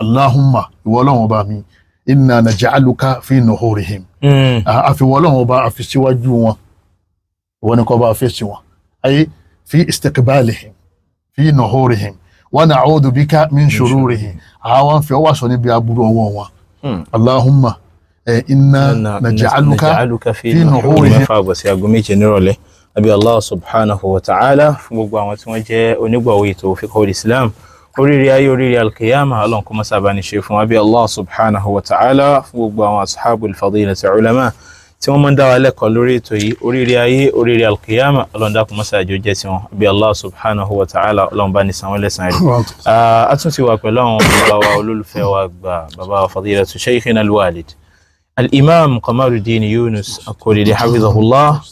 Allahumma, ìwọ Ọlọ́run ọba mi, inna naj'aluka fi nuhurihim. Àfiwọ́ Ọlọ́run ọba àfi síwájú wọn, ìwọ ni kó bá fèsì wọn, ayé fi istiqbalihim fi nuhurihim, wa na'udhu bika min shururihim. Àwọn fi ọwọ́ sọ níbi aburú ọwọ́ wọn. Allahumma inna naj'aluka fi fi nuhurihim. 6 àbọ̀ sí aago 7 nírọ̀lẹ́. Àbí Allah subhanahu wa ta'ala fún gbogbo àwọn tí wọ́n jẹ́ onígbọ̀wọ́ ètò Fiqhul Islam, oríire ayé, oríire alkiyama, Ọlọ́run kó má sábà ní ṣe fún wa. Àbí Allah subhanahu wa ta'ala fún gbogbo àwọn ashabul fadilati ulama tí wọ́n máa ń dá wa lẹ́kọ̀ọ́ lórí ètò yìí, oríire ayé, oríire alkiyama, Ọlọ́run dákun má ṣàjò jẹ́ tiwọn. Àbí Allah subhanahu wa ta'ala, Ọlọ́run bá ní san wọ́n lẹ́san rẹ̀. A tún ti wà pẹ̀lú àwọn bàbá wa, olólùfẹ́ wa gbà, bàbá wa fadilatu shaykhina alwalid al-imam Qamaruddin Yunus Akorede hafizahullah.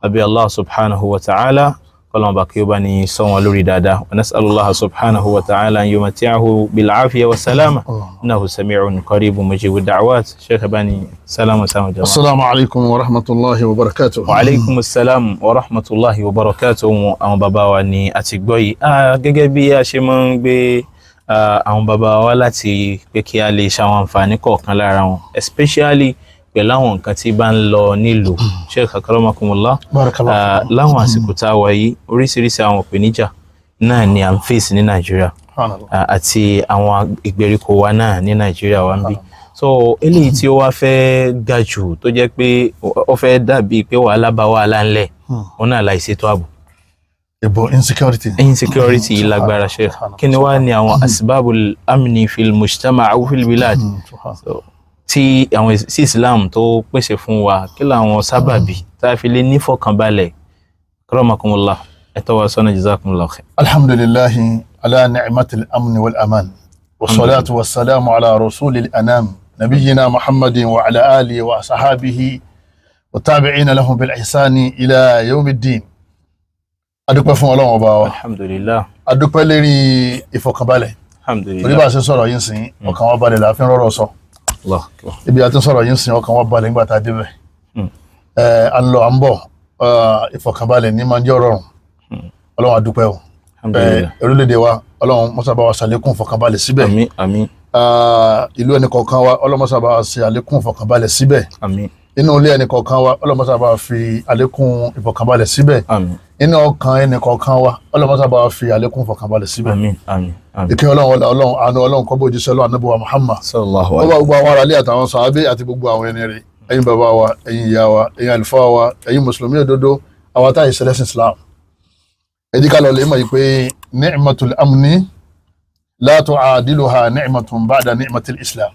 Abi Allah subhanahu wa ta'ala, kọlọ́n bá kí ó bá ní sọ wọn lórí dáadáa. Wa nas'alullah subhanahu wa ta'ala an yumati'ahu bil afiya wa salama, innahu sami'un qaribun mujibu da'wat. Sheikh, bani salamu salamu jama'a. Assalamu alaikum wa rahmatullahi wa barakatuh. Wa alaikum assalam wa rahmatullahi wa barakatuh. Àwọn bàbá wa ni a ti gbọ́ yìí. Gẹ́gẹ́ bí a ṣe máa ń gbé àwọn bàbá wa láti pé kí a lè ṣàwọn àǹfààní kọ̀ọ̀kan lára wọn, especially pẹ̀lú àwọn nǹkan tí bá ń lọ nílùú. Sheikh, akramakumullah. Barakallahu. Láwọn àsìkò tá a wà yìí, oríṣiríṣi àwọn ìpèníjà náà ni à ń fèsì ní Nàìjíríà Subhanallah. àti àwọn ìgbèríko wa náà ní Nàìjíríà wa ń bí. So eléyìí tí ó wá fẹ́ ga jù, tó jẹ́ pé ó fẹ́ dàbí pé wàhálà bá wàhálà ńlẹ̀, òun náà láìṣètò ààbò. Ìbò insecurity. Insecurity yìí lágbára. Sheikh, kí ni wá ní àwọn asbabul amni fil mujtama aw fil bilad? Subhanallah. So, tí àwọn sí Islam tó pèsè fún wa, kí làwọn sábàbí tá a fi lè nífọ̀kànbalẹ̀? Akramakumullah, ẹ tọ́ wa sọ́nà, jazakumullahu khair. Alhamdulillahi ala ni'matil amni wal aman. Wassalatu wassalamu ala rasulil anam nabiyyina Muhammadin wa ala alihi wa sahabihi wa tabi'ina lahum bil ihsani ila yawmiddin. Adúpẹ́ fún Ọlọ́run ọba wa. Alhamdulillah. Adúpẹ́ lérí ìfọ̀kànbalẹ̀. Torí bá Alhamdulillah. a ṣe ń sọ̀rọ̀ yìí sìn, ọkàn wa balẹ̀ la fi ń rọ́rọ̀ sọ. Allahu akbar. Ibi a ti ń sọ̀rọ̀ yìí sìn, ọkàn wa balẹ̀ nígbà tá a débẹ̀. À ń lọ, à ń bọ̀, ìfọ̀kànbalẹ̀ ní máa ń jẹ́ rọrùn. Ọlọ́run, adúpẹ́ o. Alhamdulillah. Orílẹ̀-èdè wa, Ọlọ́run mọ́sá bá wa ṣàlékún ìfọ̀kànbalẹ̀ síbẹ̀. Àmín, àmín. Ìlú ẹnì kọ̀ọ̀kan wa, Ọlọ́run mọ́sá bá wa ṣe àlékún ìfọ̀kànbalẹ̀ síbẹ̀. Àmín. Inú ilé ẹnì kọ̀ọ̀kan wa, Ọlọ́run mọ́sá bá wa fi àlékún ìfọ̀kànbalẹ̀ síbẹ̀. Àmín. Inú ọkàn ẹnì kọ̀ọ̀kan wa, Ọlọ́run mọ́sá bá wa fi àlékún ìfọ̀kànbalẹ̀ síbẹ̀. Àmín, àmín, àmín. Ìkẹ́ Ọlọ́run, ọlá Ọlọ́run, àánú Ọlọ́run kó bá òjíṣẹ́ Ọlọ́run, Ànábì wa Muhammad. Sallallahu Ó bá alayhi. gbogbo àwọn aráalé àtàwọn sàábé àti gbogbo àwọn ẹni rẹ̀, ẹ̀yin bàbá wa, ẹ̀yin ìyá wa, ẹ̀yin àlùfáà wa, ẹ̀yin mùsùlùmí òdodo, àwọn táyì sẹlẹ̀sìn Islam, ẹ jẹ́ ká lọ lè mọ̀ yìí pé ni'matul amni la tu'adiluha ni'matun ba'da ni'matil Islam.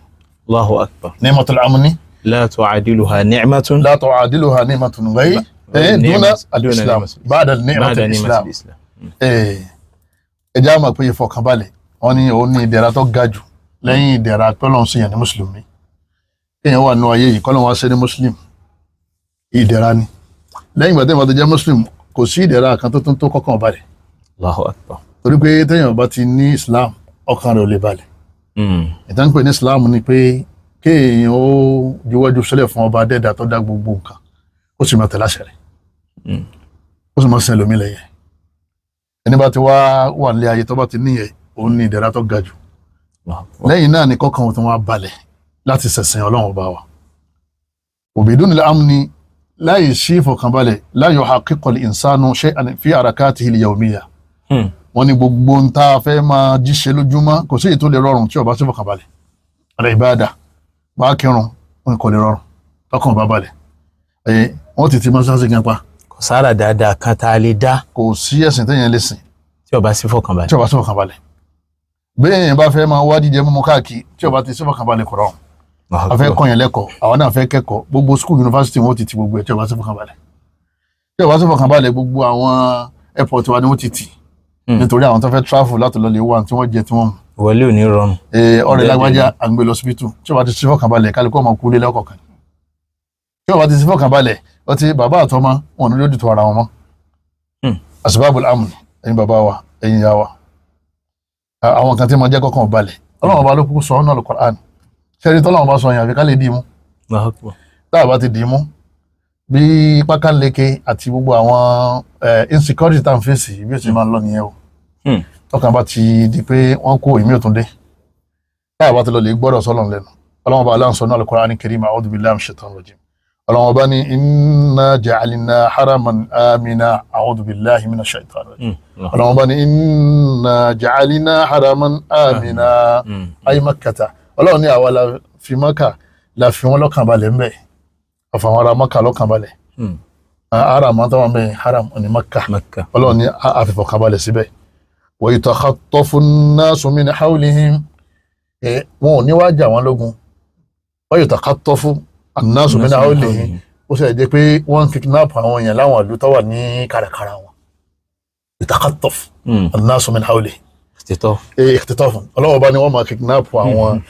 Allahu akbar. Ni'matul amni la tu'adiluha ni'matun la tu'adiluha ni'matun ghayr duna al-Islam ba'da ba'da ni'matil Islam. ni'matil Islam. Ẹ jẹ́ á mọ̀ pé ìfọkànbalẹ̀, wọ́n ní òun ní ìdẹ̀ra tó ga jù lẹ́yìn ìdẹ̀ra tọ́lọ́run sí yàn ní mùsùlùmí. Kéèyàn wà nù ayé yìí, kọ́lọ́run wá ṣe ní mùsùlùmí, ìdẹ̀ra ni. Lẹ́yìn ìgbà téèyàn bá ti jẹ́ mùsùlùmí, kò sí ìdẹ̀ra kan tó tún tó kọ́kàn balẹ̀. Allahu akbar. Torí pé téèyàn bá ti ní Islam, ọkàn rẹ̀ ò lè balẹ̀. Ìtàn pé ní Islam ni pé kéèyàn ó juwọ́jú sílẹ̀ fún ọba dẹ́dà tó dá gbogbo nǹkan, ó sì máa tẹ̀lé àṣẹ rẹ̀, ó sì máa sin ẹlòmíì lẹ́yìn. Ẹni bá ti wá wà nílé ayé tó bá ti níyẹn, òun ní ìdẹ̀ra tó ga jù. Allahu akbar. Lẹ́yìn náà ni kọ́kàn tó wá balẹ̀ láti ṣẹ̀sìn Ọlọ́run ọba wa. Òbídùn amni, láì sí ìfọ̀kànbalẹ̀, la yuhaqqiqu al-insanu shay'an fi harakatihi al-yawmiyya. Wọ́n ní gbogbo ń tá a fẹ́ máa jíṣe lójúmọ́, kò sí èyí tó lè rọrùn tí ó bá sí ìfọ̀kànbalẹ̀. Al-ibada, bá kírun, wọn kò lè rọrùn tọkàn bá balẹ̀. Wọ́n ti ti mọ́ṣáláṣí gan pa. Kò sára dáadáa kan tá a lè dá Kò sí ẹ̀sìn téèyàn lè sìn tí ó bá sí fọkànbalẹ̀. tí ó bá sí ìfọ̀kànbalẹ̀. Bẹ́ẹ̀ yẹn bá fẹ́ máa wá jíjẹ mímu káàkiri, tí ó bá ti sí ìfọ̀kànbalẹ̀, kò rọrùn. Allahu A fẹ́ akbar. kọ́ yẹn lẹ́kọ̀ọ́, àwọn náà fẹ́ kẹ́kọ̀ọ́, gbogbo school, university, wọn ti ti gbogbo ẹ̀ tí ó bá sí ìfọ̀kànbalẹ̀. Tí ó bá sí ìfọ̀kànbalẹ̀, gbogbo àwọn airport wa ni wọ́n ti tì nítorí àwọn tó fẹ́ travel láti lọ lè wá tí wọ́n jẹ tí wọ́n mu. Wọlé ò ní rọrùn. Ọ̀rẹ́ Bẹ́ẹ̀ lágbájá, à ń gbé lọ síbítù, tí ó bá ti sí ìfọ̀kànbalẹ̀, kálukú ọmọ kú lé lọ́kọ̀ọ̀kan. Tí ó bá ti sí ìfọ̀kànbalẹ̀, ó ti bàbá àtọmọ wọn ní lójú tó ara wọn mọ́. Asbabul amn, ẹ̀yin bàbá wa, ẹ̀yin ìyá wa, àwọn kan tí mo jẹ́ kọ́kàn balẹ̀, Ọlọ́run ọba ló kúkú sọ ọ́nà Al-Qur'an. Ṣẹ́ni tọ́lọ́run bá sọ yẹn, àfi ká lè dì í mú. Allahu akbar. Tá a bá ti dì í mú, bí pákáleke àti gbogbo àwọn insecurity tá à ń fèsì bí ó ti máa ń lọ nìyẹn o. Tọkàn bá ti di pé wọ́n kó ìmí òtún dé. Táà bá ti lọ lè gbọ́dọ̀ sọ́lọ́run lẹ́nu. Ọlọ́run ọba aláǹsọ náà Al-Qur'an Karim, a'udhu billahi minash shaitanir rajim. Ọlọ́run ọba ní inna ja'alna haraman amina, a'udhu billahi minash shaitanir rajim. Ọlọ́run ọba ní inna ja'alna haraman amina ayé Makkata. Ọlọ́run ní àwa la fi Maka la fi wọn lọ́kàn balẹ̀ ńbẹ̀, àfàwọn ará Maka lọ́kàn balẹ̀. Haram àtàwọn bẹ́ẹ̀ haram ní Maka. Maka. Ọlọ́run ní àfìfọ̀kànbalẹ̀ síbẹ̀. Wa yutakhatafu nnasu min hawlihim, wọn ò ní wá jà wọ́n lógun. Wa yutakhatafu nnasu min hawlihim, ó sì jẹ́ pé wọ́n ń kidnap àwọn èèyàn láwọn ìlú tó wà ní kàràkàrà wọn. Yutakhatafu nnasu min hawlihim. Títọ́. Ikhtitafun. Ọlọ́wọ́ bá ní wọ́n máa kidnap àwọn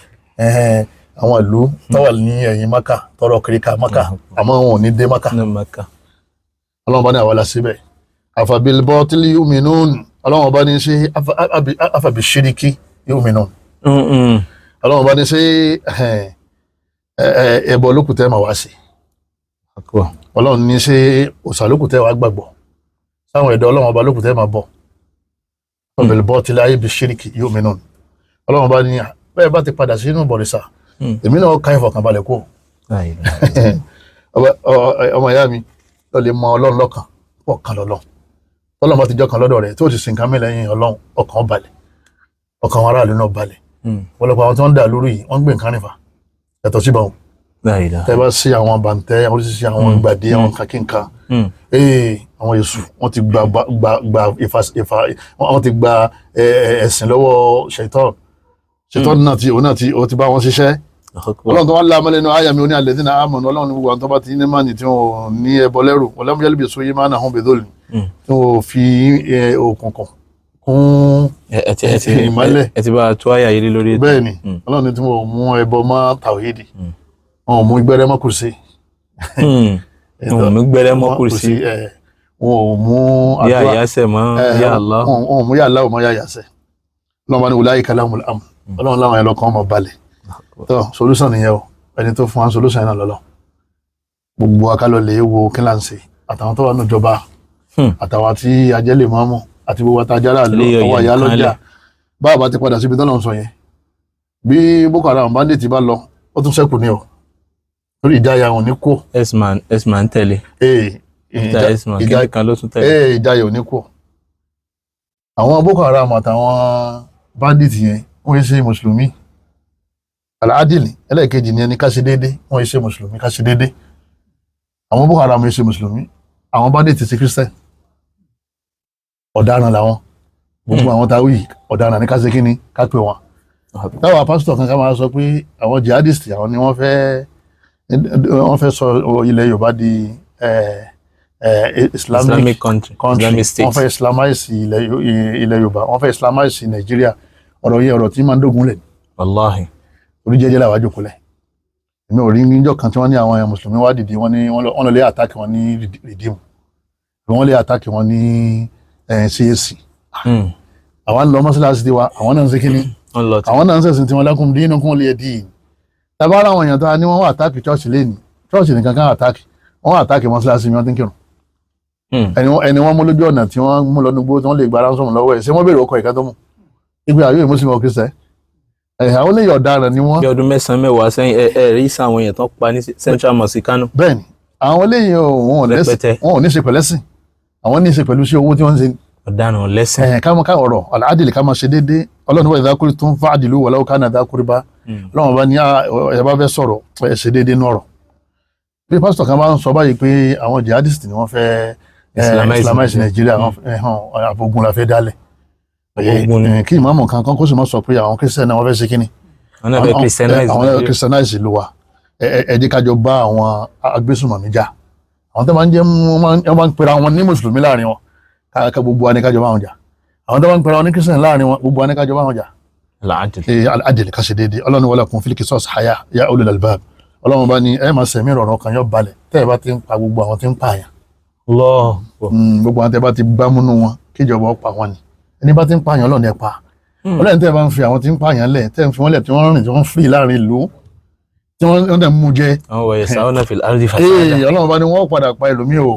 àwọn ìlú tó wà ní ẹ̀yìn Maka, tọrọ kiriká Maka, àmọ́ wọn ò ní dé Maka. Ní Maka. Ọlọ́run bá ní àwa la síbẹ̀. Afabil batili yu'minun. Ọlọ́run bá ní ṣe afabi shiriki yu'minun. Ọlọ́run bá ní ṣe ẹbọ lókùtẹ́ máa wá sí. Ọlọ́run ní ṣe òòṣà lókùtẹ́ wàá gbàgbọ́, sáwọn ẹ̀dọ́ ọlọ́run ọba lókùtẹ́ máa bọ̀. Afabil batili ayé bi shiriki yu'minun. Ọlọ́run bá ní bẹ́ẹ̀ bá ti padà sínú bọ̀rìṣà, èmi náà ká ìfọ̀kànbalẹ̀ kú. Ọmọ ìyá mi lọ lè mọ ọlọ́run lọ́kàn pọ̀ kan lọ́lọ́run. Tọ́lọ́run bá ti jọ́ kan lọ́dọ̀ rẹ̀ tí ó ti sìn kan mí lẹ́yìn ọlọ́run, ọkàn balẹ̀, ọkàn àwọn aráàlú náà balẹ̀. Ọ̀pọ̀lọpọ̀ àwọn tí wọ́n ń dà lórí yìí, wọ́n ń gbé nǹkan nífà yàtọ̀ sí báwọn. Tẹ́ bá sí àwọn bàǹtẹ́, àwọn oríṣiríṣi àwọn gbàdé, àwọn kakinka, àwọn èṣù wọ́n ti gba gba gba ìfà ìfà, wọ́n ti gba ẹ̀sìn lọ́wọ́ ṣètọ́n. Ṣètọ́n náà ti òun náà ti ó ti bá wọn ṣiṣẹ́. Ọlọ́run tó wá láàmú lẹ́nu àyà mi, ó ní alladhina amanu. Ọlọ́run ní gbogbo àwọn tó bá ti ní mánì, tí wọn ò ní ẹbọ lẹ́rù, walam yalbisu imanahum bidhulm, tí wọn ò fi òkùnkùn kún ìmọ́lẹ̀. Ẹ ti bá a tó àyà yìí lórí ètò. Bẹ́ẹ̀ ni. Ọlọ́run ní tí wọn ò mú ẹbọ mọ́ tàwíìdì, wọn ò mú gbẹ́rẹ́ mọ́ kùrùsí. Wọn ò mú gbẹ́rẹ́ mọ́ kùrùsí. Wọn ò mú yá àyàsẹ̀ mọ́ yá Allah. Wọn ò mú yá Allah mọ́ yá àyàsẹ̀. Ọlọ́run bá ní ulaika lahumul amn. Ọlọ́run láwọn ẹlọ́kàn ọmọ balẹ̀. Tó solution nìyẹn o. Ẹni tó fún wa solution yẹn náà lọ́lọ́. Gbogbo akálọ̀ lè wo kíláǹsì àtàwọn tó wà nù ìjọba, àtàwọn tí ajẹ́ lè mọ́ mọ́, àti gbogbo àtàjára ọwọ́ ìyá lọ́jà. Báwa ti padà síbi tọ́lọ̀ ń sọ yẹn, bí Boko Haram bandit bá lọ, ó tún ṣẹ́kù ní o, torí ìjáyà wọn ní kú. Esman ń tẹ̀lé. Ìjà kan ló tún tẹ̀lé. Ìjáyà ò ní kú. Àwọn Boko Haram àtàwọn bandit yẹn, wọ́n ṣe mùsùlùmí. Aláàdìlì ẹlẹ́ẹ̀kejì ni ẹni ká ṣe déédé. Wọ́n ṣe mùsùlùmí, ká ṣe déédé. Àwọn Boko Haram ṣe mùsùlùmí, àwọn bandit ṣe Christian. Ọ̀daràn làwọn gbogbo àwọn táwí. Ọ̀daràn ní ká ṣe kíni, ká pè wọn. Táwa pásítọ̀ kan ká máa sọ pé àwọn jihadist, àwọn ni wọ́n fẹ́ sọ ilẹ̀ Yorùbá di Islamic country, wọ́n fẹ́ islamize ilẹ̀ Yorùbá, wọ́n fẹ́ islamize Nàìjíríà. Ọ̀rọ̀ yẹn ọ̀rọ̀ tí máa ń dógun lẹ̀. Wàláhì. Orí jẹ́jẹ́ làwọn àjòkó lẹ̀. Èmi ò rí níjọ́ kan tí wọ́n ní àwọn mùsùlùmí wá dìde, wọ́n ní wọ́n lọ lé àtàkì wọn ní rìdíìmù, wọ́n lé àtàkì wọn ní CAC. Àwọn ń lọ mọ́sálásí tiwa, àwọn náà ń ṣe kíní, àwọn náà ń ṣẹ̀sìn tiwọn. Lakum dinukum waliya din. Tàbá àwọn èèyàn tá a ní wọ́n wá àtàkì chọ́ọ̀chì lẹ́nu, chọ́ọ̀chì nìkan kan àtàkì, wọ́n wá àtàkì mọ́sálásí mi, wọ́n ti ń kírun. Ẹni wọ́n mú lójú ọ̀nà tí wọ́n mú lọ́nu gbó, tí wọ́n lè gba ransom lọ́wọ́ ẹ̀, ṣé wọ́n béèrè ọkọ̀ ìka tó mú ìgbé àyè mùsùlùmí ọkùnrin? Àwọn olóyè ọ̀daràn ni wọ́n. Bí ọdún 9 mẹ́wàá sẹ́yìn, ẹ rí sáwọn èèyàn tán pa ní Central Mosque Kano. Bẹ́ẹ̀ni, àwọn olóyè wọn ò ní ṣe pẹ̀lẹ́sìn, àwọn ní ṣe pẹ̀lú sí owó tí wọ́n ń ṣe. Ọ̀daràn lẹ́sìn. Ká ká ọ̀rọ̀ àdìlì, ká máa ṣe déédéé. Ọlọ́run wà ìdákùrì tó ń fa àdìlú wọlé ọ̀ká náà ìdákùrì bá. Ọlọ́run bá ní ẹ bá fẹ́ sọ̀rọ̀, ẹ ṣe déédéé nọ̀rọ̀. Bí pásítọ̀ kan bá ń sọ báyìí pé àwọn jihadist ni wọ́n fẹ́ islamize Nàìjíríà, àfogun la fẹ́ dálẹ̀. Kí ìmáàmù kankan kó sì máa sọ pé àwọn Christian náà wọ́n fẹ́ ṣe kíni, àwọn christianize ìlú wa. Ẹ jẹ́ ká jọ bá àwọn agbésùnmọ̀mí jà. Àwọn tó máa ń jẹ́ wọ́n máa ń pera wọn ní mùsùlùmí láàrin wọn, ká gbogbo wa ní ká jọ bá wọn jà. Àwọn tó máa ń pera wọn ní Christian láàrin wọn, gbogbo wa ní ká jọ bá wọn jà. Al-adl, ká ṣe déédéé. Ọlọ́run walakum fil qisas haya ya ulul albab. Ọlọ́run bá ní ẹ máa sẹ̀mí ìrọ̀rùn, kan yọ balẹ̀ tẹ́ ẹ bá ti ń pa gbogbo àwọn tí ń pààyàn. Gbogbo àwọn tẹ́ bá ti gbámúnú wọn, kíjọba ó pa wọn ni. Ẹni bá ti ń pààyàn, Ọlọ́run ẹ pa. Ọlọ́run tẹ́ ẹ bá ń fi àwọn tí ń pààyàn lẹ̀, tẹ́ ẹ ń fi wọ́n lẹ̀, tí wọ́n rìn, tí wọ́n fìrì láàrin ìlú, tí wọ́n dẹ̀ mú jẹ. Ọlọ́run bá ní wọ́n padà pa ẹlòmíì o.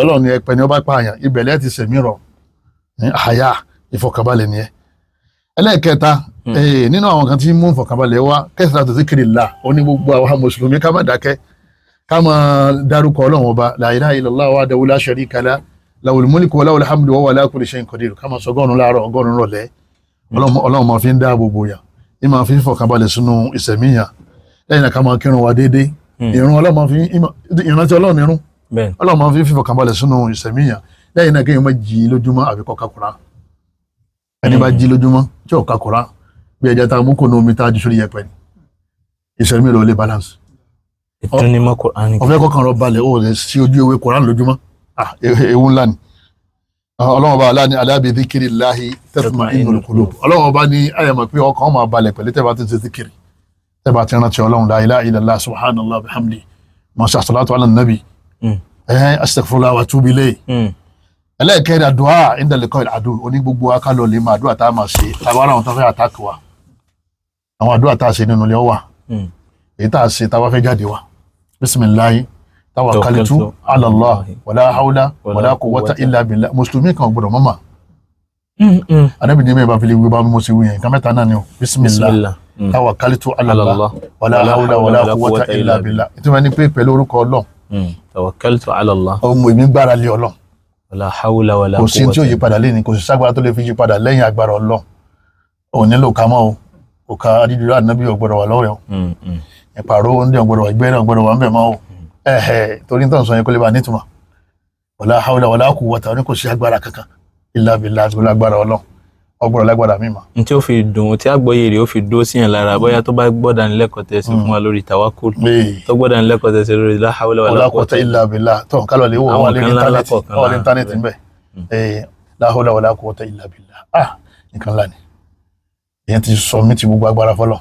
Ọlọ́run ní ẹpẹ ni wọ́n bá pààyàn, ibẹ̀ lẹ́ẹ̀ ti sẹ̀mí rọ̀ àyà ìfọkànbalẹ̀ nìyẹn. Ẹlẹ́ẹ̀kẹta, nínú àwọn kan tí mú ìfọ̀kànbalẹ̀ wá, kathratu dhikrillah, ó ní gbogbo àwọn mùsùlùmí ká má dákẹ́, ká máa dárúkọ Ọlọ́run Ọba, la ilaha illallah wahdahu la sharika lah, lahul mulku wa lahul hamdu wa huwa ala kulli shay'in qadir. Ká máa sọ 100 láàárọ̀, 100 rọ̀lẹ́. Ọlọ́run máa fi ń dáàbò bò yàn, ní máa fi ń fọ̀kànbalẹ̀ sínú ìsẹ̀mí yàn. Lẹ́yìn náà, ká máa kírun wa déédéé. Ìrun Ọlọ́run máa fi ìrántí Ọlọ́run nírun. Ọlọ́run máa fi ń fọ̀kànbalẹ̀ sínú ìsẹ̀mí yàn. Lẹ́yìn náà, kéèyàn máa jí lójúmọ́ àbí kó ka Kùránì. Ẹni bá jí lójúmọ́ tí ò ka Kùránì, bí ẹja tá a mú kò ní omi tá a jù sórí yẹpẹ ni, ìsẹ̀mí rẹ̀ ò lè balance. Ìdúnnímọ̀ Kùránì. Ọ̀fẹ́ kọkàn rọ balẹ̀, ó lè sí ojú ewé Kùránì lójúmọ́. Ah, ewu ńlá ni. Ọlọ́run Ọba aláàní, ala bi dhikrillahi tatma'innul qulub. Ọlọ́run Ọba ní àyàmọ̀ pé ọkàn máa balẹ̀ pẹ̀lú tẹ́ bá ti ń ṣe zikiri, tẹ́ bá ti rántí Ọlọ́run, la ilaha illallah, subhanallah, bihamdi, masha salatu ala nabi, astaghfirullah wa atubu ilayh. Ẹlẹ́ẹ̀kẹ́rin, àdúà inda liqa'il adu. Oní gbogbo akálọ̀ lè máa àdúrà tá a máa ṣe tàbá àwọn tó fẹ́ àtàkì wa. Àwọn àdúrà tá a ṣe nínú ilé wà, èyí tá a ṣe tá a bá fẹ́ jáde wa: bisimilahi tawakalitu ala Allah, wàlá hawla wàlá quwwata illa billah. Mùsùlùmí kan gbọ́dọ̀ mọ́mà. Anabi ní mẹ́ẹ̀ bá fi lè wí bá mímú sí wí yẹn, nǹkan mẹ́ta náà ni o: bisimilah, tawakalitu ala Allah, wàlá hawla wàlá quwwata illa billah. Ìtumọ̀ ni pé pẹ̀lú orúkọ Ọlọ́run. Tawakkaltu ala Allah. Ọmọ èmi gbára lé Ọlọ́run. Wàlá hawla wàlá Kò sí tí ó yí padà lẹ́ni, kò sí ságbára tó lè fi yí padà lẹ́yìn agbára Ọlọ́run. Ò nílò ká mọ́ o, kò ká adídúró ànábì ọ̀gbọ́dọ̀ wà lọ́wọ́ ẹ̀. Ìpàrọ̀ oúnjẹ ọ̀gbọ́dọ̀ wà, ìgbẹ́rẹ́ ọ̀gbọ́dọ̀ wà ń bẹ̀ mọ́ o. Ẹ̀hẹ̀, torí tó ń sọ yẹn kó lè bá nítumọ̀. Wala hawla wala quwwata ní kò sí agbára kankan illa billah, àti lágbára Ọlọ́run, ọgbọ́dọ̀ lágbára mímọ́. N tí ó fi dùn, tí àgbọ́yé rẹ̀ ó fi dó síyàn lára, bóyá tó bá gbọ́ dánilẹ́kọ̀ọ́ tẹ̀sí fún wa lórí tawakul, tó gbọ́ dánilẹ́kọ̀ọ́ tẹ̀sí lórí la hawla wala quwwata illa billah, tó kálọ̀ lè wò wọ́n lé íńtánẹ́ẹ̀tì, wọ́n lé íńtánẹ́ẹ̀tì ń bẹ̀. La hawla wala quwwata illa billah, ah, nǹkan ńlá ni. Èyàn ti sọ mí ti gbogbo agbára fọlọ́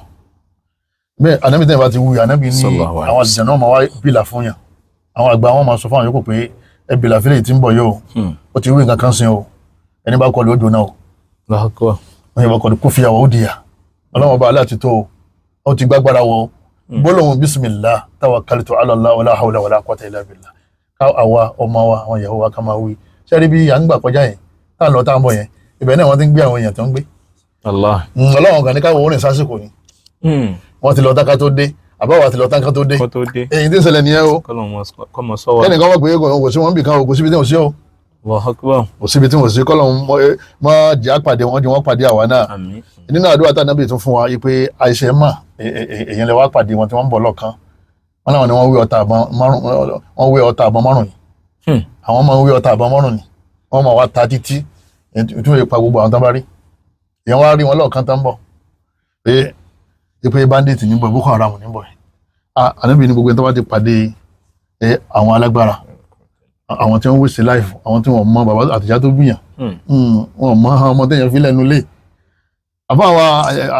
bẹ́ẹ̀. Ànábì tẹ́yìn bá ti wúyà, ànábì ní àwọn àlùjànnú náà máa wá bìlà fún yàn. Àwọn àgbà wọn máa sọ fún àwọn yòókù pé ẹ bìlà fílẹ̀ tí ń bọ̀ yìí o, ó ti wí nǹkan kan sin o, ẹni bá kọlu ó jóná o. Wọ́n yẹ bá kọlu kó fìyàwó ó dìyà. Ọlọ́wọ́n bá aláàtì tó o, ó ti gbàgbára wọ gbólóhùn bismillah tawakkaltu ala Allah, wala hawla wala quwwata illa billah. Ká àwa ọmọ wa, àwọn ìyàwó wa, ká máa wí. Sẹ́rí bí à ń gbà kọjá yẹn, tá à ń lọ tá à ń bọ̀ yẹn, ibẹ̀ náà wọ́n ti ń gbé àwọn èèyàn tó ń gbé. Ọlọ́run kan ní káwọ́ orin sásìkò ni wọ́n ti lọ tán ká tó dé, àbáwá ti lọ tán ká tó dé. Èyí tí ń ṣẹlẹ̀ nìyẹn o. Kẹ́nìkan wọ́n pè é, kò sí wọn bì kan o, kò síbi tí wọ́n sí o, kò síbi tí wọ́n sí. Kọ́lọ̀ mọ́ jẹ́ àpàdé wọn, jẹ́ wọ́n pàdé àwa náà. Nínú àdúrà tá ànábì tún fún wa yìí pé àìṣe mà èèyàn lè wá pàdé wọn tí wọ́n ń bọ̀ lọ́kàn wọn náà ni wọ́n wé ọta àbọn márùn, wọ́n wé ọta àbọn márùn yìí. Àwọn máa ń wé ọta àbọn márùn ni wọ́n máa wá ta títí tí wọ́n lè pa gbogbo àwọn tán bá rí. Èèyàn wá rí wọn lọ́ọ̀kan tán bọ̀ pé pé bandit ní bọ̀, Boko Haram ní bọ̀. Ànábì ní gbogbo ẹni tó bá ti pàdé àwọn alágbára, àwọn tí wọ́n wéṣe láìfù, àwọn tí wọ́n mọ bàbá àtìyá tó bíyàn, wọ́n mọ ọmọ téèyàn fi lẹ́nu lé. Àbáwa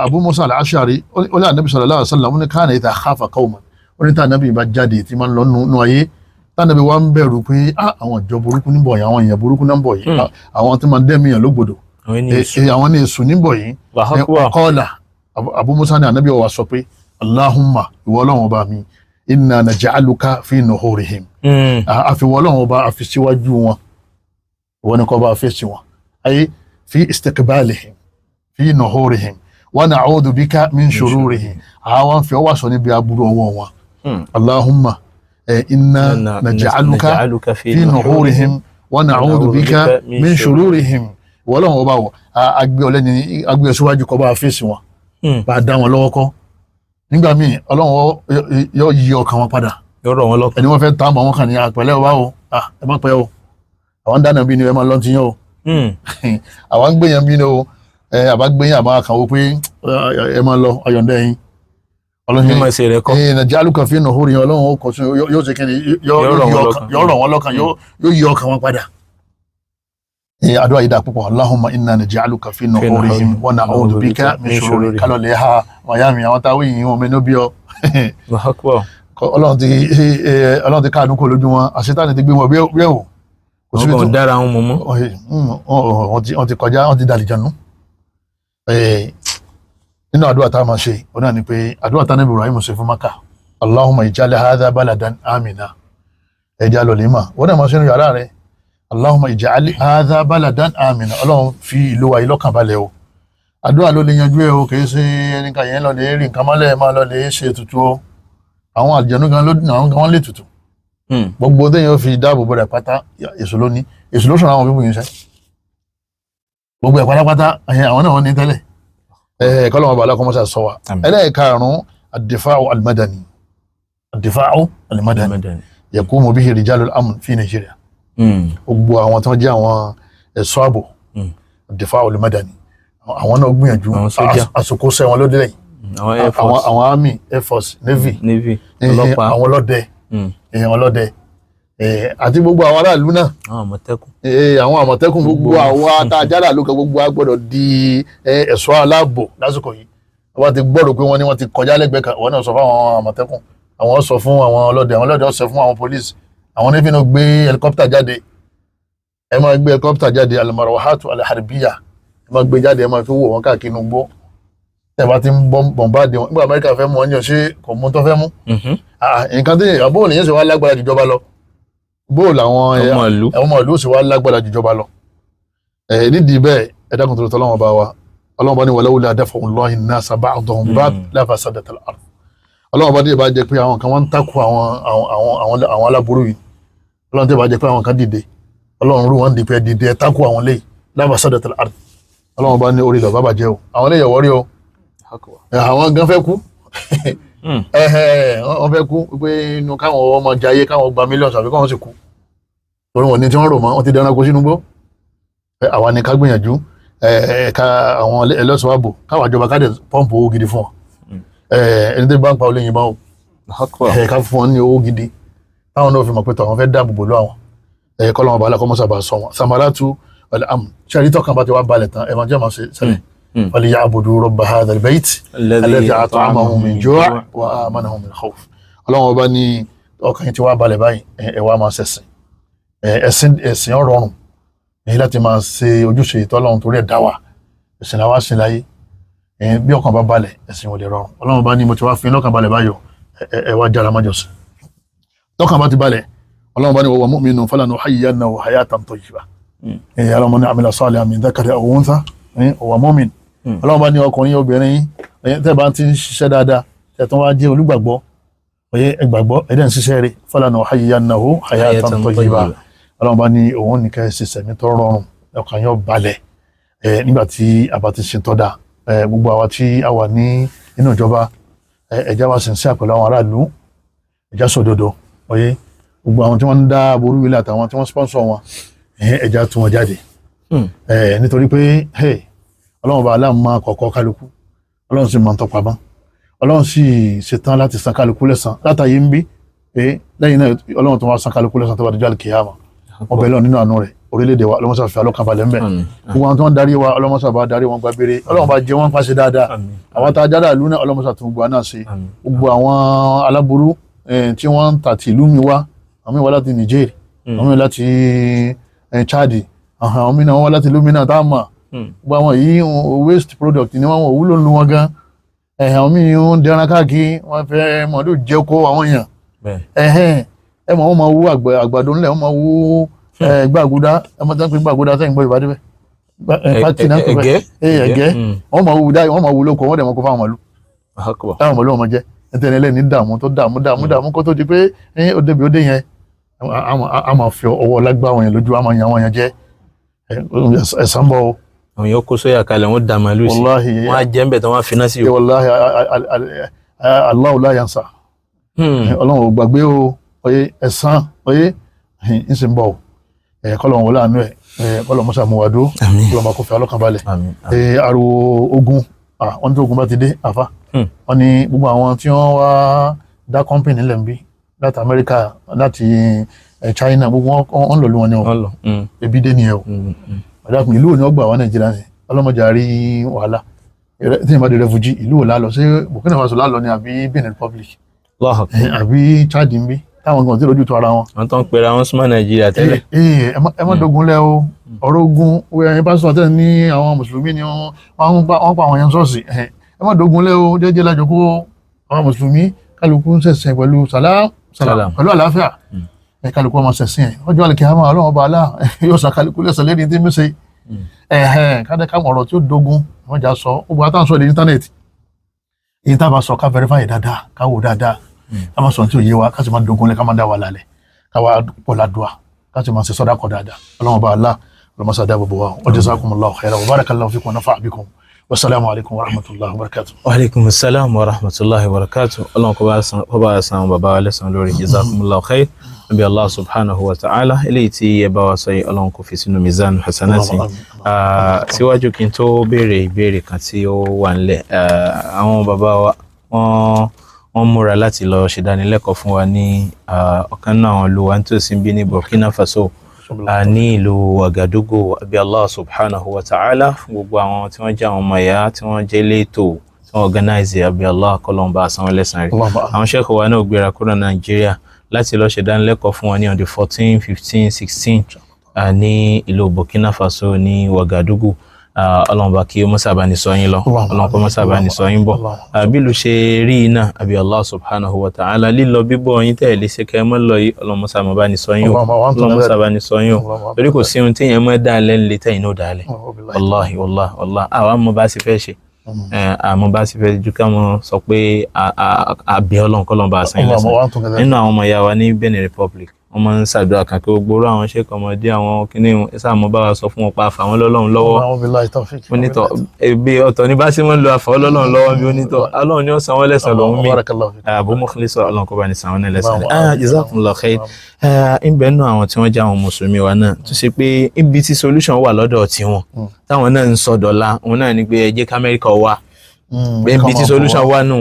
Abu Musa al-Ash'ari, ó ní ànábì sallallahu alaihi wasallam ní kana idha khafa qawman, ó ní tá ànábì bá jáde tí máa ń lọ nú ayé, tá ànábì wá ń bẹ̀rù pé àwọn ìjọ burúkú níbọ̀ yìí, àwọn èèyàn burúkú náà ń bọ̀ yìí, àwọn tí máa ń dẹ́mìyàn lógbòdò, àwọn ní èṣù níbọ̀ yìí. Qala Abu Musa ní ànábì wa sọ pé, Allahumma, ìwọ Ọlọ́run ọba mi, inna naj'aluka fi nuhurihim. Àfiwọ́ Ọlọ́run ọba àfi síwájú wọn, ìwọ ni kó bá fèsì wọn, ayé fi istiqbalihim fi nuhurihim, wa na'udhu bika min shururihim. Àwọn fi ọwọ́ sọ níbi aburú ọwọ́ wọn. Allahumma inna naj'aluka fi nuhurihim wa na'udhu bika min shururihim. Ìwọ Ọlọ́run ọba wọ agbé ọlẹ́ni agbé ọsíwájú kó bá fèsì wọn, bá dá wọn lọ́wọ́ kọ́. Nígbà míì, Ọlọ́run yóò yí ọkàn wọn padà. Ẹni wọ́n fẹ́ tá àmọ́ wọn kàn ní àpẹẹlẹ ọba o, ẹ má pẹ́ o, àwọn dáná bí ni ẹ máa lọ́n ti yán o, àwọn ń gbéyàn bí ni o, àbá gbéyàn àbá kàn wó pé ẹ máa lọ, ọyọ̀ǹdẹ́ yín. Ọlọ́run ní ṣe rẹ kọ́. Naj'aluka fi nuhurihim. Ọlọ́run ó kọ̀ sí yóò ṣe kí ni, yóò rọ̀ wọ́n lọ́kàn, yóò yí ọkàn wọn padà. Àdúrà yìí dà púpọ̀. Allahumma inna naj'aluka fi nuhurihim wa na'udhu bika min shururihim. Kálọ̀ lè ha miami àwọn táwọn yìí wọn mẹ́nu bí ọ. Ọlọ́run ti káàdùn kò lójú wọn, àṣetánì ti gbé wọn bí ẹ̀wò. Wọ́n kàn dára wọn mọ́. Wọ́n ti kọjá, wọ́n ti dàlìjànú. Nínú àdúrà tá a máa ṣe, ó náà ni pé àdúrà tá Ànábì Ibrahim ṣe fún Maka, Allahumma ij'al hadha baladan amina. Ẹja lọ lè mà wọ́n náà máa ṣe nínú yàrá rẹ̀: Allahumma ij'al hadha baladan amina. Ọlọ́run, fi ìlú wa yìí lọ́kàn balẹ̀ o. Àdúrà ló lè yanjú ẹ o, kì í ṣe ẹnìkan yẹn lọ lè rí nǹkan mọ́lẹ̀ máa lọ lè ṣe ètùtù o. Àwọn àlùjànnú gan ló àwọn gan wọ́n lè tutù. Gbogbo téèyàn fi dáàbò bo rẹ̀ pátá, èso ló ní, èso ló sọ̀rọ̀ àwọn fífún yìí sẹ́. Gbogbo ẹ̀ pátápátá ẹ̀yìn àwọn náà wọ́n ní tẹ́lẹ̀. Kọ́lọ́mọ bàálà kọ́mọ́sà sọ wa. Àmín. Ẹlẹ́ẹ̀karùn-ún, ad-difa'u al-madani. Ad-difa'u al-madani yaqumu bihi rijalul amn fi Nigeria. Gbogbo àwọn tí wọ́n jẹ́ àwọn ẹ̀ṣọ́ ààbò, ad-difa'u al-madani, àwọn náà gbìyànjú. Àwọn sójà. Àsìkò sẹ́ wọn lóde lẹ́yìn. Àwọn air àwọn force. Àwọn army, air force, navy, navy, ọlọ́pàá. àwọn ọlọ́dẹ, ọlọ́dẹ, àti gbogbo àwọn aráàlú náà. Àwọn àmọ̀tẹ́kùn. Àwọn àmọ̀tẹ́kùn, gbogbo àwọn atajára ló kan, gbogbo a gbọ́dọ̀ di ẹ̀ṣọ́ aláàbò lásìkò yìí. Wọ́n ti gbọ́dọ̀ pé wọ́n ní wọ́n ti kọjá lẹ́gbẹ̀ẹ́ kan, wọ́n náà sọ fún àwọn àmọ̀tẹ́kùn, àwọn sọ fún àwọn ọlọ́dẹ, àwọn ọlọ́dẹ sọ fún àwọn police, àwọn navy náà gbé helicopter jáde. Ẹ máa gbé helicopter jáde, almarwahatu alharbiya, ẹ máa gbé jáde, ẹ máa fi wò wọ́n káàkiri inú igbó. Ẹ bá ti ń bombard wọn nígbà Amẹ́ríkà fẹ́ mú wọn yàn, ṣé kò mú tó fẹ́ mú? Nǹkan tí bóòlù yẹn ṣe wá lágbára jùjọba lọ, bóòlù àwọn ọmọ ìlú. Ọmọ ìlú sì wá lágbára jùjọba lọ. Nídìí bẹ́ẹ̀, ẹ dákun tó tọ́lọ́wọ́n bá wa, Ọlọ́wọ́n bá ní walawla daf'ullahi nnasa ba'dahum bi ba'd lafasadatil ard. Ọlọ́wọ́n bá ní ìbá jẹ́ pé àwọn kan wọ́n ń takò àwọn aláburú yìí, Ọlọ́wọ́n tí ìbá jẹ́ pé àwọn kan dìde, Ọlọ́run rú wọn dìpẹ́ dìde ẹ takò àwọn léyìí, lafasadatil ard. Ọlọ́wọ́n bá ní orí ilẹ̀ bàbá jẹ́ o, àwọn léyìí ọ̀wọ́rí o. Àwọn gan fẹ́ kú. Wọ́n fẹ́ kú pé inú káwọn ọmọ jayé, káwọn gba mílíọ̀nù àbí káwọn sì kú, torí wọn ní tí wọ́n rò mọ́, wọ́n ti dẹranko sínú gbó. Àwa ni ká gbìyànjú ká àwọn ẹlẹ́sọ̀ ààbò, káwọn àjọba ká dẹ̀ pọ́ǹpù owó gidi fún wọn. Ẹni tó bá ń pa olóyin bá wọn, ká fún wọn ní owó gidi táwọn náà fi mọ̀ pé tàwọn fẹ́ dáàbò bò lọ àwọn kọ́ lọ́wọ́ balẹ̀ kọ́ mọ́sàbà sọ wọn. Samaratu al-amn, ṣe àrí tọ́kàn bá ti wá balẹ̀ tán, ẹ̀ máa jẹ́ máa ṣe sẹ́lẹ̀. Falyabudu rabba hadha al-bayt alladhi at'amahum min ju' wa amanahum min khawf. Ọlọ́run ọba ní ọkàn yìí ti wá balẹ̀ báyìí, ẹ wá máa ṣẹ̀sìn. Ẹ̀sìn ẹ̀sìn ọ̀rọ̀rùn èyí láti máa ṣe ojúṣe ìtọ́lọ́run torí ẹ̀ dá wa, ẹ̀sìn làwa ṣe láyé. Bí ọkàn bá balẹ̀, ẹ̀sìn ò lè rọrùn. Ọlọ́run ọba ní mo ti wá fi lọ́kàn balẹ̀ báyọ̀, ẹ wá jára májọsìn. Tọ́kàn bá ti balẹ̀, Ọlọ́run ọba ní wa huwa mu'minun falanuhayyiyannahu hayatan tayyibah. Ọlọ́run ní amila salihan min dhakarin aw untha wa huwa mu'min. Ọlọ́run bá ní ọkùnrin, obìnrin, tẹ́ bá ti ń ṣiṣẹ́ dáadáa, tẹ́ tó wá jẹ́ olùgbàgbọ́, ọ̀yẹ́ ẹgbàgbọ́, ẹ̀dẹ̀ ń ṣiṣẹ́ rẹ̀, falanuhayyiyannahu hayatan tayyibah. Ọlọ́run bá ní òun ní kẹ́ ẹ ṣe sẹ̀mí tó rọrùn, ọkàn yóò balẹ̀ nígbà tí a bá ti ṣe tọ́ da. Gbogbo àwa tí a wà ní inú ìjọba, ẹ̀já wa sincere pẹ̀lú àwọn aráàlú, ẹ̀já sòdodo. Ọ̀yẹ́ gbogbo àwọn tí wọ́n ń dá aburú ilé àtàwọn tí wọ́n sponsor wọn, ẹ̀já tú wọn jáde. Nítorí pé hey, Ọlọ́run bá aláàmú máa kọ̀ọ̀kọ́ kálukú, Ọlọ́run sì máa ń tọpa mọ́, Ọlọ́run sì ṣetán láti san kálukú lẹ́san látàyé ń bí. Lẹ́yìn náà, Ọlọ́run tó wá san kálukú lẹ́san tó bá dijọ́ àlùkìyámà. Ọbẹ̀ lọ nínú àánú rẹ̀, orílẹ̀-èdè wa, Ọlọ́run ṣàfihàn ọlọ́kàn balẹ̀ ńbẹ̀. Gbogbo àwọn tó ń darí wa, Ọlọ́run ṣàbá darí wọn gbàgbére, Ọlọ́run bá jẹ wọ́n pàṣẹ dáadáa. Àwọn tá a jáde ìlú náà, Ọlọ́run ṣàtún gbogbo àná ṣe. Gbogbo àwọn aláburú tí wọ́n ń tà tí ìlú mi wá, àwọn mi wá láti Niger, àwọn mi láti Chad, àwọn mi náà wá láti ìlú mi náà tá a mọ̀. Gbogbo àwọn yìí, waste product ni wọ́n, wọ́n wúlò lu wọn gan. Àwọn mi ń dẹran káàkiri, wọ́n fẹ́ mọ̀ọ́dún jẹ́ kó àwọn èèyàn. Ẹ mọ̀, wọ́n máa wú àgbàdo ńlẹ̀, wọ́n máa wú gbàgúdá. Ẹ mọ̀ tí wọ́n pè gbàgúdá sẹ́yìn gbọ́ ìbádé bẹ́ẹ̀, pátì náà pè bẹ́ẹ̀, ẹ̀gẹ́. Wọ́n máa wú dá, wọ́n máa wú lóko, wọ́n dẹ̀ máa kó fáwọn màlúù táwọn màlúù wọn máa jẹ. Ẹtẹ̀lẹ́ lẹ́ni dààmú tó dààmú dààmú dààmú kó tó di pé ó débi ó dé yẹn, a máa fi ọwọ́ lágbá wọn yẹn lójú, a máa yan wọn yẹn jẹ. Ẹ̀sán bọ̀ o. Àwọn yóò kó sóyà kalẹ̀, wọ́n dà màlúù sí, wọ́n á jẹ́ ń bẹ̀ tán, wọ́n á finá sí o. Wàláhi, Allahu la yansa. Ọlọ́run ò gbàgbé o. Oye ẹ̀sán oye ń sì ń bọ̀ o. Kọ́lọ̀ wọlé àánú ẹ̀, kọ́lọ̀ mọ́sá mú wa dúró, kọ́lọ̀ máa kó fẹ́ ọlọ́kàn balẹ̀. Ariwo ogun, wọ́n ní tí ogun bá ti dé àfa, wọ́n ní gbogbo àwọn tí wọ́n wá dá company nílẹ̀ ń bí láti Amẹ́ríkà, láti China, gbogbo wọn lọ lù wọn ni o. Ebi dé nìyẹn o. Ọ̀dàkùn, ìlú òní ọgbà wa Nàìjíríà sí ọlọ́mọdé àrí wàhálà tí ìbá di refugee, ìlú ò lálọ? Ṣé Burkina Faso lálọ ni, àbí Benin Republic, àbí Chad ń bí táwọn kan tí lójú tó ara wọn? Àwọn tó ń pera wọn súnmọ́ Nàìjíríà tẹ́lẹ̀. Ẹ má dogun lẹ o. Ọ̀rọ̀ ogun, ẹ̀yin pásítọ̀ tẹ̀ ní àwọn mùsùlùmí ni wọ́n pa àwọn yẹn ṣọ́ọ̀ṣì, ẹ má dogun lẹ o. Jẹ́jẹ́ lájọ kó àwọn mùsùlùmí, kálukú ń ṣẹ̀sìn pẹ̀lú sàlám sàlám, pẹ̀lú àlàáfíà. Ẹ kálukú ọmọ ṣẹ̀sìn ẹ̀ ọjọ́ àlùkìyámà, Ọlọ́run ọba alá yóò sà kálukú lẹ́sẹ̀ lẹ́ni tí ń ṣe. Ẹ̀hẹ́n, káde káwọn ọ̀rọ̀ tí ó dogun wọ́n jà sọ. Gbogbo àtàwọn sọ ní íńtánẹ́ẹ̀tì èyí tá a bá sọ, ká verify dáadáa, ká wò dáadáa, ká má sọ ní tí ò yé wa, ká sì má dogun lẹ, ká má dá wa lálẹ́, ká wá pọ̀ ládùá, ká sì má ṣe sọ́dá kọ́ dáadáa. Ọlọ́run bá Allah ọlọ́mọṣá dá gbogbo wa. Wa jazakumullahu khairan wa barakallahu fikum wa nafa'a bikum. Wasalaamu alaykum wa rahmatullahi wa barakatuh. Wa alaikum salam wa rahmatulahi wa barakatuh. Ọlọ́run kó bá san àwọn bàbá wa lẹ́san lórí. Jazakumullahu khair. Nabi Allah subhanahu wa ta'ala, eléyìí tí ẹ bá wa sọ yìí, Ọlọ́run kó fi sínú mizan hasanati. Síwájú kí n tó béèrè ìbéèrè kan tí ó wà nílẹ̀, àwọn bàbá wa wọ́n múra láti lọ ṣèdánilẹ́kọ̀ọ́ fún wa ní ọ̀kan náà àwọn ìlú wa nítòsí bí ní Burkina Faso, ní ìlú Ouagadougou. Àbí Allah subhanahu wa ta'ala fún gbogbo àwọn tí wọ́n jẹ́ àwọn ọmọ ìyá tí wọ́n jẹ́ létò tí wọ́n organize, àbí Allah kọ́lọ́n bá san wọ́n lẹ́san rẹ̀. Àwọn sheikh wa náà gbéra kúrò Nàìjíríà láti lọ ṣèdánilẹ́kọ̀ọ́ fún wa ní on the 14, 15, 16 ní ìlú Burkina Faso ní Ouagadougou. Ọlọ́run bá kí ó mọ́sàbá ní sọ yín lọ, Ọlọ́run kó mọ́sàbá ní sọ yín bọ̀. Bí ìlú ṣe rí iná, àbí Allah subhanahu wa ta'ala, lílọ bíbọ̀ yín tẹ̀lé ṣe kẹ́ ẹ mọ́ lọ yìí, Ọlọ́run mọ́sàbá bá ní sọ yín o, Ọlọ́run mọ́sàbá ní sọ yín o, torí kò sí ohun tí yẹn mọ́ dá lẹ́nu lé tẹ̀yìn náà dálẹ̀. Wallahi wallahi wallahi, àwa mọ bá sì fẹ́ ṣe, àmọ́ bá sì fẹ́ ju ká mọ sọ pé àbí Ọlọ́run kọ́ lọ́n bá san yín lẹ́san. Nínú àwọn ọmọ ìyá wa ní Benin Republic, wọ́n máa ń ṣàdúrà kan pé gbogbo àwọn ṣèkọ̀ ọmọdé àwọn kìíní ẹ sáà mọ bá wa sọ fún wọn pa àfàwọn lọ́lọ́run lọ́wọ́. Onítọ̀ ebi ọ̀tọ̀ ní bá sí wọn lo àfàwọn lọ́lọ́run lọ́wọ́ bí onítọ̀ Ọlọ́run ni ó san wọ́n lẹ́san lòún mi. Abu Mukhlis, Ọlọ́run kó bá ní san wọ́n lẹ́san. Jazakumullahu khair. Ń bẹ nínú àwọn tí wọ́n jẹ́ àwọn mùsùlùmí wa náà tó ṣe pé ibi tí solution wà lọ́dọ̀ tiwọn táwọn náà ń sọ dọ̀la òun náà ni pé ẹ jẹ́ k'Amẹ́ríkà wá, ibi tí solution wà nù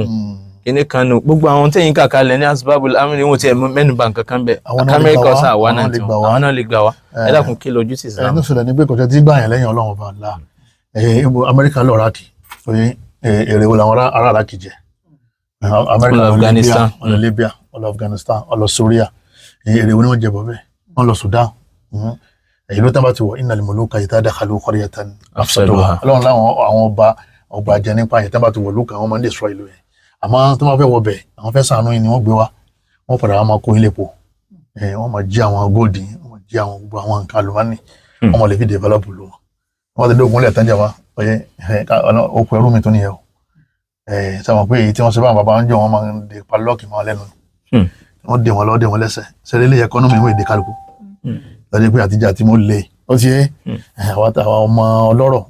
kíní kan nù. Gbogbo àwọn tẹ̀yìn kàkà lẹ̀ ní asbabul amni, wọn ti ẹ̀ mẹ́nu bà nǹkan kan bẹ̀, Amẹ́ríkà ọ̀sà wà náà tí àwọn náà lè gbà wá. Ẹ dákun, kí lójú sí Islam? Ẹni tó ṣẹlẹ̀ ní pé kò tẹ́ tí gbà yẹn lẹ́yìn Ọlọ́run ọba ńlá. Amẹ́ríkà lọ Iraki, èrè wo làwọn ará Iraki jẹ? Amẹ́ríkà lọ Libya, wọ́n lọ Libya, wọ́n lọ Afghanistan, wọ́n lọ Syria, èrè wo ni wọ́n jẹ bọ́ bẹ́ẹ̀? Wọ́n lọ Sudan. Ìlú tán bá ti wọ̀, innal muluka idha dakhalu qaryatan afsaduha. Ọlọ́run láwọn àwọn ọba ọba jẹ nípa yẹn, tán bá ti wọ̀ lókàn, wọ́n máa ń destroy ìlú yẹn. Àmọ́ tó máa fẹ́ wọ bẹ̀, àwọn fẹ́ sànú yìí ni wọ́n gbé wá, wọ́n padà wá máa kó ilé po, wọ́n máa jí àwọn gold, wọ́n máa jí àwọn gbogbo àwọn nǹkan àlùmọ́nì, wọ́n máa lè fi develop lò wọ́n. Wọ́n ti dógun lẹ̀ tán jẹ́ wa ọyẹ okùn ẹrú mi tó nìyẹn o. Sábà pé èyí tí wọ́n ṣe báwọn bàbá ń jọ, wọ́n máa ń de padlock mọ́ lẹ́nu, wọ́n dè wọ́n lọ́wọ́, dè wọ́n lẹ́sẹ̀ sẹ́lẹ̀ ilé economy wọ́n èdè kálukú lọ́dẹ pé àtijọ́ àti mo lè ó ti yé àwọn ọmọ ọlọ́rọ̀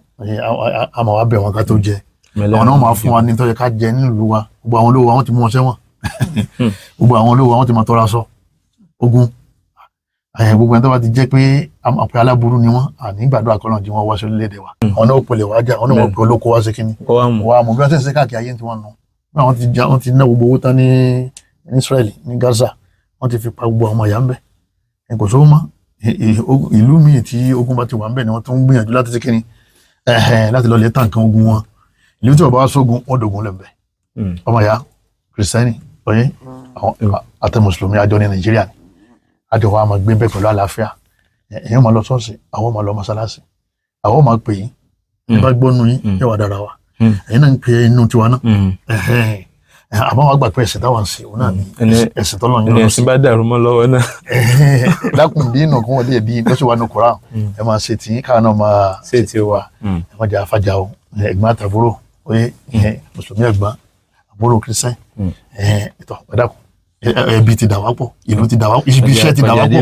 àmọ́ wa bẹ̀ wọ́n ká tó jẹ. Àwọn náà máa fún wa ní tọ́jú ká jẹ nílùú wa. Gbogbo àwọn olówó àwọn ti mú wọn sẹ́wọ̀n, gbogbo àwọn olówó àwọn ti máa tọrọ aṣọ ogun. Gbogbo ẹni tó bá ti jẹ́ pé àpè aláburú ni wọ́n, àní gbàdúrà kọ́ lọ́n jí wọ́n wá sí orílẹ̀-èdè wa. Àwọn náà pèlè wá jà, àwọn náà wọ́n pè olóko wá sí kínní wá mú bí wọ́n ti ń ṣe káàkiri ayé tí wọ́n nù. Àwọn ti já, wọ́n ti ná gbogbo owó tán ní Israel, ní Gaza, wọ́n ti fi pa gbogbo àwọn ọmọ ìyá ń bẹ̀, kò sówó mọ́. Ìlú míì tí ogun bá ti wà ń bẹ̀ ni wọ́n tún ń gbìyànjú láti ṣe kínní, láti lọ lè tàn kan ogun wọn. Ìlú tí bàbá wa sógun, wọn dògún lẹ́nbẹ̀. Ọmọ ìyá kìrìsìtẹ́nì ọyẹ àti mùsùlùmí àjọ ní Nàìjíríà ni àjọ wa máa gbé bẹ́ẹ̀ pẹ̀lú àlàáfíà. Èèyàn máa lọ ṣọ́ọ̀ṣì, àwọn máa lọ mọ́ṣáláṣí, àwọn máa pè yín, ẹ bá gbọ́nu yín yóò wá dára wa. Ẹ̀yin náà ń pè inú tiwa náà, àmọ́ wàá gbà pé ẹ̀sìn táwọn ń ṣe òun náà ni ẹ̀sìn tọ́lọ́ ń yọ lọ sí. Ẹ̀sìn bá dàrú mọ́ lọ́wọ́ náà. Lákùn dínà kún wọlé ẹbí ló sì wà ní Kùránì, ẹ máa ṣe tìyín, káà náà máa ṣe tiwa, ẹ má jẹ́ àfàjà o. Ẹ̀gbọ́n àtàbúrò oye, mùsùlùmí ẹ̀gbọ́n àbúrò kìrìsìtẹ́nì ẹ̀tọ́ ẹ̀dàkùn, ẹbí ti dà wá pọ̀, ìlú ti dà wá pọ̀, ibi iṣẹ́ ti dà wá pọ̀.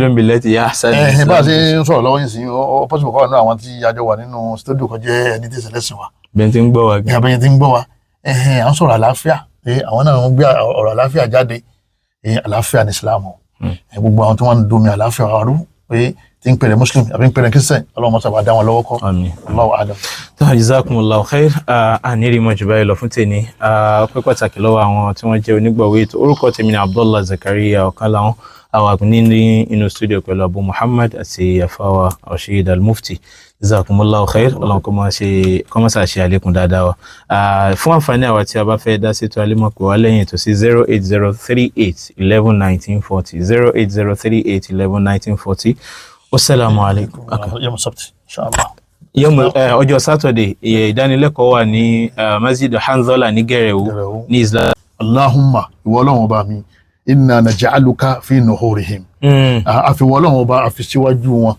Bá a ṣe ń sọ̀rọ̀ lọ́wọ́ yìí sí, ó pọ́sibọ̀ kọ́ nínú àwọn tí a jọ wà nínú stúdíò kan jẹ́ ẹni tí ìṣẹ̀lẹ̀ sìn wa. Bẹ́ẹ̀ ti ń gbọ́ wa. Bẹ́ẹ̀ ti ń gbọ́ wa. À ń sọ̀rọ̀ àlàáfíà, àwọn náà ń gbé ọ̀rọ̀ àlàáfíà jáde. Àlàáfíà ní Islam. Gbogbo àwọn tí wọ́n ń domi àlàáfíà wa rú tí ń pèrè muslim àbí ń pèrè christian, Ọlọ́run mọ́sá bá dá wọn lọ́wọ́ kọ́. Àmín. Allahu a'lam. Tó jazakumullahu khair. Àníri mọ̀ jù báyìí lọ fún tèmi. Ọpẹ́ pàtàkì lọ́wọ́ àwọn tí wọ́n jẹ́ onígbọ̀wé ètò. Orúkọ tèmi ni Abdullah Zakaria Ọ̀kánláwọn. Àwọn àgbẹ̀ ní inú studio pẹ̀lú Abu Muhammad àti afawa Rasheed Al-Mufti. Jazakumullahu khair. Ọlọ́run kó máa ṣe kó máa ṣàṣe àlékún dáadáa wa. Fún àǹfààní àwa tí a bá fẹ́ dá sétò alímọ̀pẹ̀ wá lẹ́yìn ètò sí 08038111940, 08038111940. Wasalaamu alaykum. Yom Sabt, inshallah. Ọjọ́ Saturday, ìdánilẹ́kọ̀ọ́ wà ní Masjid Hanzola ní Gẹ̀rẹ̀wò ní Islam. Allahumma, ìwọ Ọlọ́run ọba mi, inna naj'aluka fi nuhurihim. Àfi ìwọ Ọlọ́run ọba àfi síwájú wọn,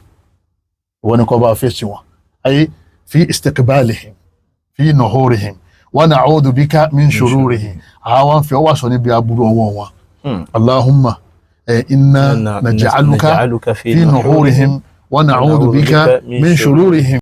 ìwọ ni kó bá fèsì wọn. Ayé fi istiqbalihim fi nuhurihim wa na'udhu bika min shururihim. Àwọn fi ọwọ́ sọ níbi aburú ọwọ́ wọn. Allahumma inna naj'aluka naj'aluka fi nuhurihim wa na'udhu bika min shururihim.